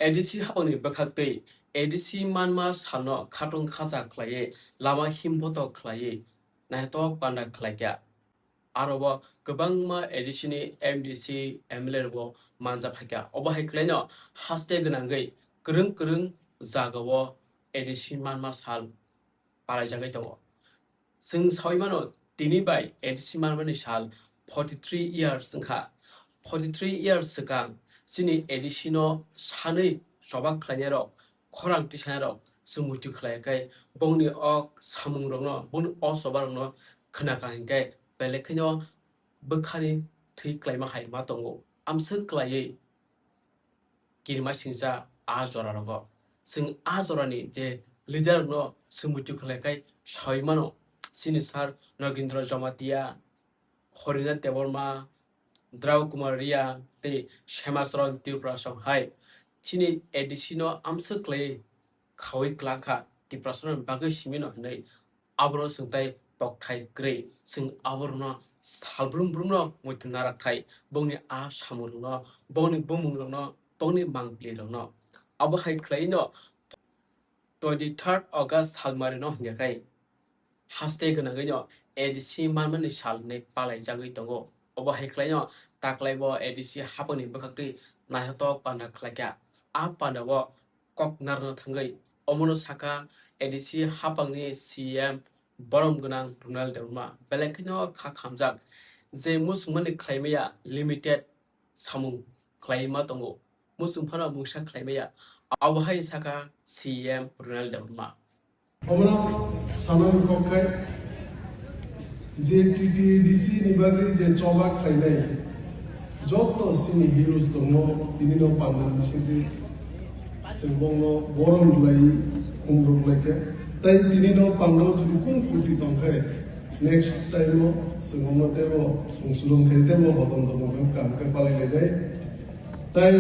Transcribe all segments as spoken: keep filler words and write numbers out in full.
A D C hapangni bwkhaktwi A D C manma salno khatung khacha khlaiwi lama himbotok khlaiwi naithok panda khlaikha. Aro bo kwbangma A D C ni M D C, M L A rokbo manjak phaikha. Obo hai khlaino haste gwnangwi kwrwng kwrwng jagao A D C manma sal palaijagwi tongo. Chwng saui mano, tini bai A D C manmani sal forty three years wngkha. Forty three years swkang chini A D C no sanwi choba khlainairok, khorang tisanairok chwng muitu khlai khe bongni o samungrokno, bongni o chobarokno khwnakha hinkhe belai kheno bwkhani thwi klaima hai ma tongo. Amswk klaiwi kirima singcha a jora rogo. Chwng a jorani je leader no swngwi tukhlai khai sawi mano, chini sir Nogindra Jamatia, Horinath Debbarma, Drau Kumar Ria tei Shemacharan Tripura song hai chini A D C no amswk khlai khawi klangkha Tiprasarokni bagwi simi no hinwi abono chwng tai tokthai kwrwi. Chwng aborokno salbrum brumno muitu narak thai, bongni a samungrokno, bongni bumungrokno, bongni mangpilirokno. Abo hai khlaino twenty third August salmarino hinkhe khai haste gwnangwino A D C manmani sal hinwi palaijagwi tongo. Obo hai khlaino taklaibo A D C hapangni bwkhaktwi naithotok panda khlaikha. A pandao kok narwkna thangwi omono sakha A D C hapangni C M borom gwnang Ronald Debbarma, belai kheno kha khamjak je muchungmani khlaimaya limited samung khlaima tongo, muchung phano mungsa khlaimaya, abo hai sakha C M Ronald Debbarma. Omono sanani kok khai je T T A D C ni bagwi je choba khlainai, joto chini heroes tongmo tini no panda bisingtwi chwng bongno borom rwlai, khumrok lai khe. Tai tini no panda o jodi kung kuti tong khe, next time o chwng omo tebo songsulung khe tebo hodom dodom khe kam khe palai lai nai. Tai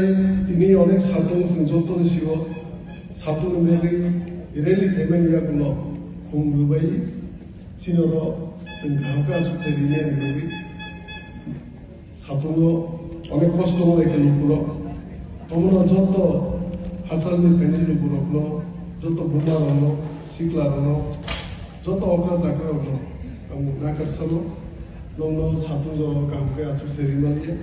tini onek satung chwng joto ni sio satung ni bagwi rally khaimani yagulo khum rwbai chini oro chwng kaham khe aswk khe rwmani bagwi. Satungo onek kosto wnglaikha lukurok. Omono joto hachalni phainai lukurokno, joto bumarokno, siklarokno, joto okra chakrarokno ang nakarsanw, nokno satung jorao kaham khe achuk khe rimaliya.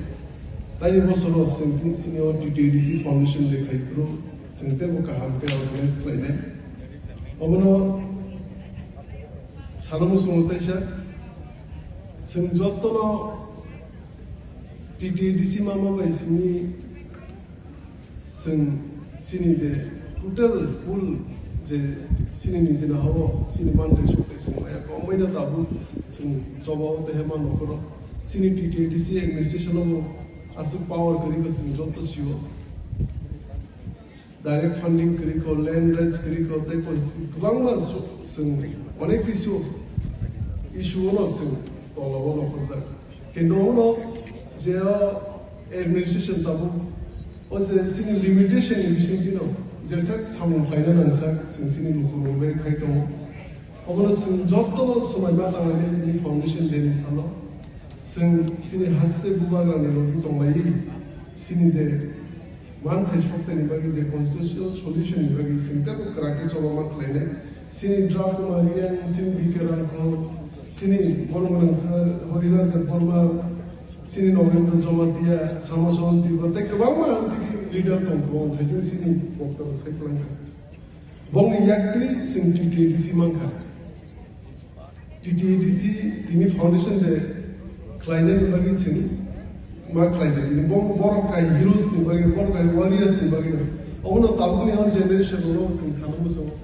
Tai bosoro chwng chini o T T A D C Foundation de khai phuru chwng teibo kaham khe organize khlainai. Omono sana muchungo teisa chwng jotono T T A D C mama bai sini chwng chini je total full je chini nijini hao chini manthai sokthai chwng maya kok maino tabuk chwng choba o tei hema nokhoro chini T T A D C administration o bo aswk power kwrwi khe chwng joto sio. Direct funding kwrwi kho, land rights kwrwi kho, tei kwbangma su-, chwng onek kisu issue ono chwng tolao nokhorjak. Kintu ono je administration tabuk o je chini limitation ni bisingtwi no jesa samung khlaina nangsa chwng chini lukurok bai khai tongo. Obono chwng jotono swmai ma tanglainai tini foundation day ni salo. Chwng chini haste bubagrani logi tonglaiwi chini je manthai sokthai ni bagwi je constitutional solution ni bagwi chwng teibo kwrak khe choba ma khlainai. Chini Drau Kumar Reang, chini B K Rangkhol, chini Borom Gwnang sir, Horinath Debbarma, chini Nogindra Jamatia, Shamacharan Tripura tei kwbangma amtwkhe leader tong kho, thaising chini bokta rok sai kwlangkha. Bongni yaktwi chwng T T A D C mankha. T T A D C tini foundation de khlainani bagwi chwng ma khlai de tini bo borok kai heroes ni bagwi, borok kai warriors ni bagwi. Obono tabukni o generation no chwng sana muchungo.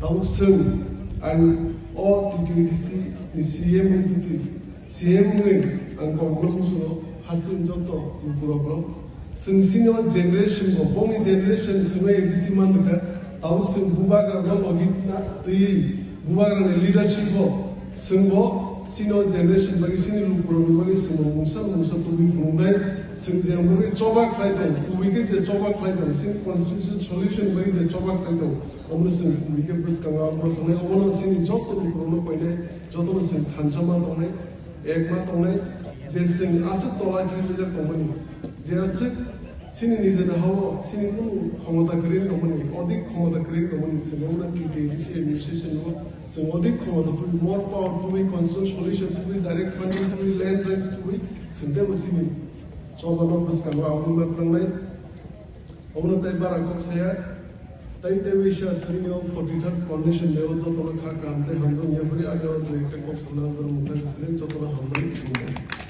Tabuk chwng ang o T T A D C ni C M wngwi twi C M wngwi ang kokno muchungo, hasteni joto lukurokno. Chwng chini o generation bo, bongni generation chwngno A D C man rwkha, tabuk chwng bubagrano logi na twiwi bubagrani leadership bo chwng bo chini o generation bagwi chini lukurokni bagwi chwngno mungsa mungsa tubui phunuknai, chwng je wngwi choba khlai tongo, kubui khe je choba khlai tongo, chini constitution solution bagwi je choba khlai tongo, omono chwng kubui khe bwskango abro tongnai, omono chini joto lukurokno koinai, jotono chwng thansa ma tongnai, ek ma tongnai, je chwng aswk tola khe rijak tongmani, je aswk chini nijeni hao chini kunu Khomota kwrwi tongmani, odik khomota kwrwi tongmani, chwng omo T T A D C administration o chwng odik khomota twi, more power twi, constitutional solution twi, direct funding twi, land rights twi, chwng teibo chini choba no bwskango aboni ma thangnai. Omo tei bara kok saya, tei tei wisa thani o forty third condition leo jotono kha kaham tei hamjak yapri age o je khe kok sana jora muthai sile jotono hamjak.